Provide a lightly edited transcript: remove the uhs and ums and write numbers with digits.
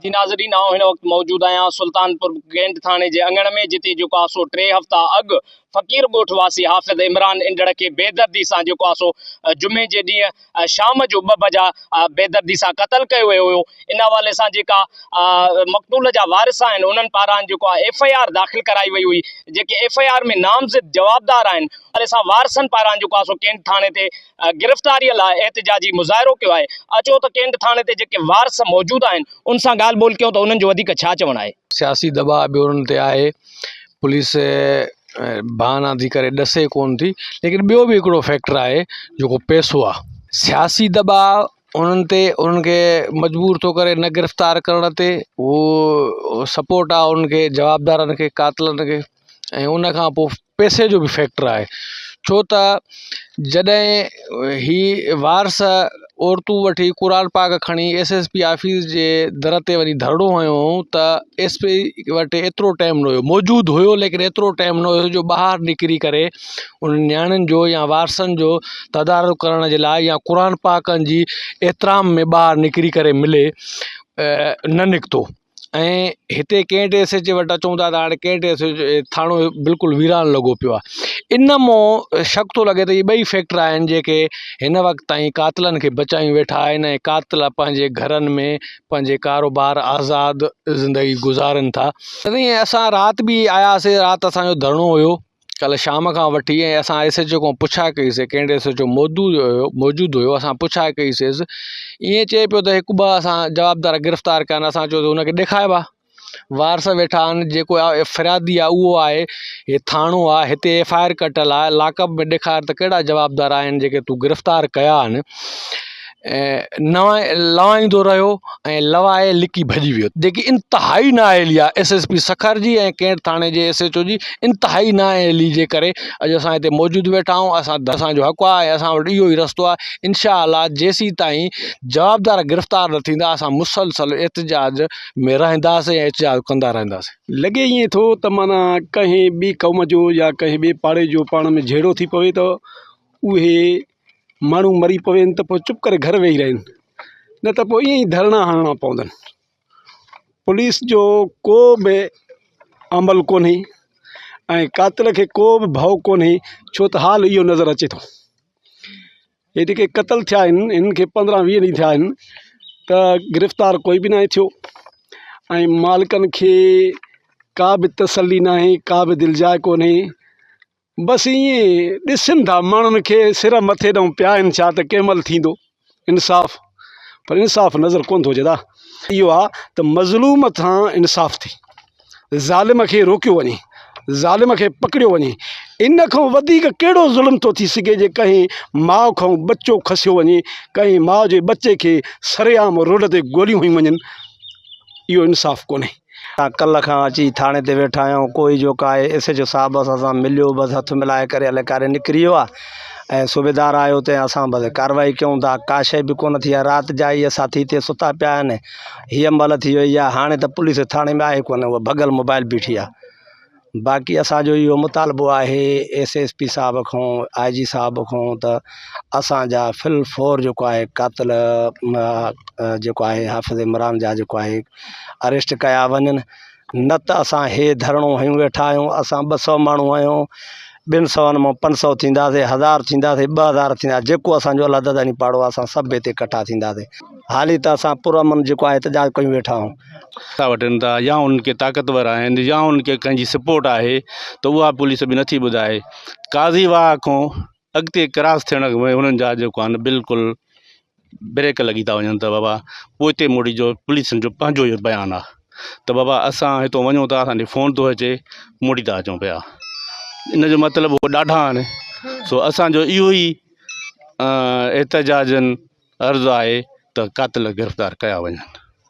ٿي ناظرين آئون هن وقت موجود آهيان سلطانپور ڪينٽ ٿاڻي جي اڱڻ ۾ جتي جيڪو آهي سو ٽي هفتا اڳ فقير ڳوٺ واسي حافظ عمران انڊڙ کي بيدردي سان جيڪو آهي سو جمعي جي ڏينهن شام جو ٻه بجا بيدردي سان قتل ڪيو ويو هيو ان حوالي سان جيڪا مقتول جا وارث آهن انهن پاران جيڪو آهي ايف I R داخل ڪرائي وئي هئي جيڪي ايف I R ۾ نامزد جوابدار آهن حوالي سان وارثن پاران جيڪو آهي سو ڪينٽ ٿاڻي تي گرفتاري لاء احتجاجي مظاهرو ڪيو آهي، اچو ته ڪينٽ ٿاڻي تي جيڪي وارث موجود آهن ان سان ڳالهه ٻولهه ڪيون ته انهن جو وڌيڪ ڇا چوڻ آهي. سياسي دٻاء به انهن تي آهي، پوليس بهانا ٿي ڪري ڏسي ڪونه ٿي، ليڪن ٻيو به هڪڙو فيڪٽر آهي جيڪو پئسو آهي، سياسي دٻاء انهن تي انهن کي مجبور ٿو ڪري نه گرفتار ڪرڻ تي اهو سپورٽ آهي انهن کي جوابدارن کي قاتلن کي ۽ ان کان پوء پئسي جو به فيڪٽر آهي ڇو ته جڏهن هي وارث عورتون وٺي قرآن پاڪ کڻي ايس ايس پي آفيس جي در تي وڃي ڌرڻو هنيو هئائون ته ايس پي وٽ ايترو ٽائيم نه هيو موجود هيو ليڪن ايترو ٽائيم نه هيو جو ٻاهر نڪري ڪري انهن نياڻين جو يا وارثن جو تدارڪ ڪرڻ جي لاءِ يا قرآن پاڪن جي احترام ۾ ٻاهر نڪري ڪري ملي نه نڪتو ۽ هتي ڪينٽ ايس ايچ وٽ اچون ٿا ته هاڻي ڪينٽ ايس ايچ ٿاڻو بلڪل ويران لڳو پيو آهي ان مون شڪ ٿو لڳي ته اهي ٻئي فيڪٽر آهن جيڪي هن وقت تائين قاتلن کي بچايون ويٺا آهن ۽ قاتل پنهنجي گهرن ۾ پنهنجي ڪاروبار آزاد زندگي گذارن ٿا ۽ اسان رات به آياسي رات اسانجو ڌرڻو هيو ڪلهه شام کان وٺي ۽ اسان ايس ايڇ او کان پڇا ڪئي سي ڪنهن ايس ايڇ او موجود هيو موجود هيو اسان پڇا ڪئي سيس ائين چئي پيو ته هڪ ٻه اسان جوابدار گرفتار ڪيا آهن اسان چيو ته ان کي ڏيکاربا وارث ويٺا آهن جيڪو آهي فريادي آهي اهو آهي هي ٿاڻو آهي هتي ايف I R ڪٽل آهي لاڪ اپ ۾ ڏيکار ته ڪهڙا جوابدار آهن جيڪي تون گرفتار ڪيا آهن ۽ لوائيندو رهيو ۽ لوائي لڪي ڀڄي ويو جيڪي انتهائي نااهلي آهي ايس ايس پي سکر جي ۽ ڪينٽ ٿاڻي جي ايس ايڇ او جي انتهائي نااهلي جي ڪري اڄ اسان هتي موجود ويٺا آهيون اسان اسانجو حق آهي ۽ اسان وٽ اهو ئي رستو آهي انشاء الله جيسين تائين جوابدار گرفتار نه ٿيندا اسان مسلسل احتجاج ۾ رهنداسين ۽ احتجاج ڪندا رهنداسين. لڳي ائين ٿو ته معنيٰ ڪنهن ٻي قوم جو يا ڪنهن ٻئي پاڙي جو پاڻ ۾ جهيڙو ٿي پوي ته اهي ماڻهو مري پوين ته پوء چپ ڪري گهر ويهي رهن نه ته پوء ائين ئي ڌرڻا هڻڻا پوندن پوليس جو ڪو به عمل ڪونهي ۽ قاتل کي ڪو به ڀؤ ڪونهي ڇو ته حال اهو نظر اچي ٿو هي جيڪي قتل ٿيا آهن هنن کي پندرهن ويهه ڏينهن ٿيا آهن ته گرفتار ڪوئي به ناهي ٿيو ۽ مالڪن کي ڪا به تسلي ناهي ڪا به دلجاء ڪونهي بس ائين ڏسن ٿا ماڻهن کي سر مٿي ڏانهن پيا آهن ڇا ته ڪنهن مهل ٿيندو انصاف پر انصاف نظر ڪونه ٿو اچي دا اهو آ ته مظلوم سان انصاف ٿئي ظالم کي روڪيو وڃي ظالم کي پڪڙيو وڃي ان کان وڌيڪ ڪهڙو ظلم ٿو ٿي سگهي جي ڪنهن ماء کان ٻچو کسيو وڃي ڪنهن ماء جي ٻچي کي سرعام روڊ تي گوليون هنيون وڃن اهو انصاف ڪونهي. اسان ڪلهه کان اچي ٿاڻي تي ويٺا آهيون ڪوئي جو ڪا ايس ايڇ او صاحب اسان سان مليو بس هٿ ملائي ڪري الائي ڪاڏي نڪري ويو آهي ۽ صوبيدار آيو تنهن اسان بس ڪارروائي ڪيون ٿا ڪا شيء به ڪونه ٿي آهي رات جا ئي ساٿي هتي ستا پيا آهن هيء مهل ٿي وئي آهي هاڻي ته پوليس ٿاڻي ۾ آهي ڪونه اها ڀڳل موبائل بيٺي آهي باقي اسان جو اهو مطالبو آهي ايس ايس پي صاحب کان آء جي صاحب کان ته اسان جا فل فور جيڪو آهي قاتل جيڪو آهي حافظ عمران جا جيڪو آهي اريسٽ ڪيا وڃن نه ته اسان هي ڌرڻو هنيون ويٺا آهيون اسان ٻه سؤ ماڻهو آهيون ٻن سون مان پنج سؤ ٿينداسين هزار ٿينداسين 2000 ٿيندا جيڪو اسانجو الله داداني پاڙو آهي اسان سڀ هتي ڪٺا ٿينداسين حالي ته اسان پرامن جيڪو آهي احتجاج ڪيون ويٺا آهيون. پئسا وٺن ٿا يا انهن کي طاقتور آهن يا انهن کي ڪنهن جي سپورٽ آهي ته اها پوليس به نٿي ٻڌائي قاضي واهه کان اڳتي ڪراس ٿيڻ ۾ انهن جا جيڪو آهن بلڪل بريڪ لڳي ٿا وڃن ته بابا پوئتي مڙي جو پوليسن جو پنهنجو اهو بيان آهي ته بابا اسان هتو وڃون ٿا اسان ڏي فون ٿو اچي مڙي ٿا اچون پيا ان جو مطلب هو ڏاڍا آهن سو اسانجو اهو ئي احتجاجن عرض آهي ته قاتل گرفتار ڪيا وڃن.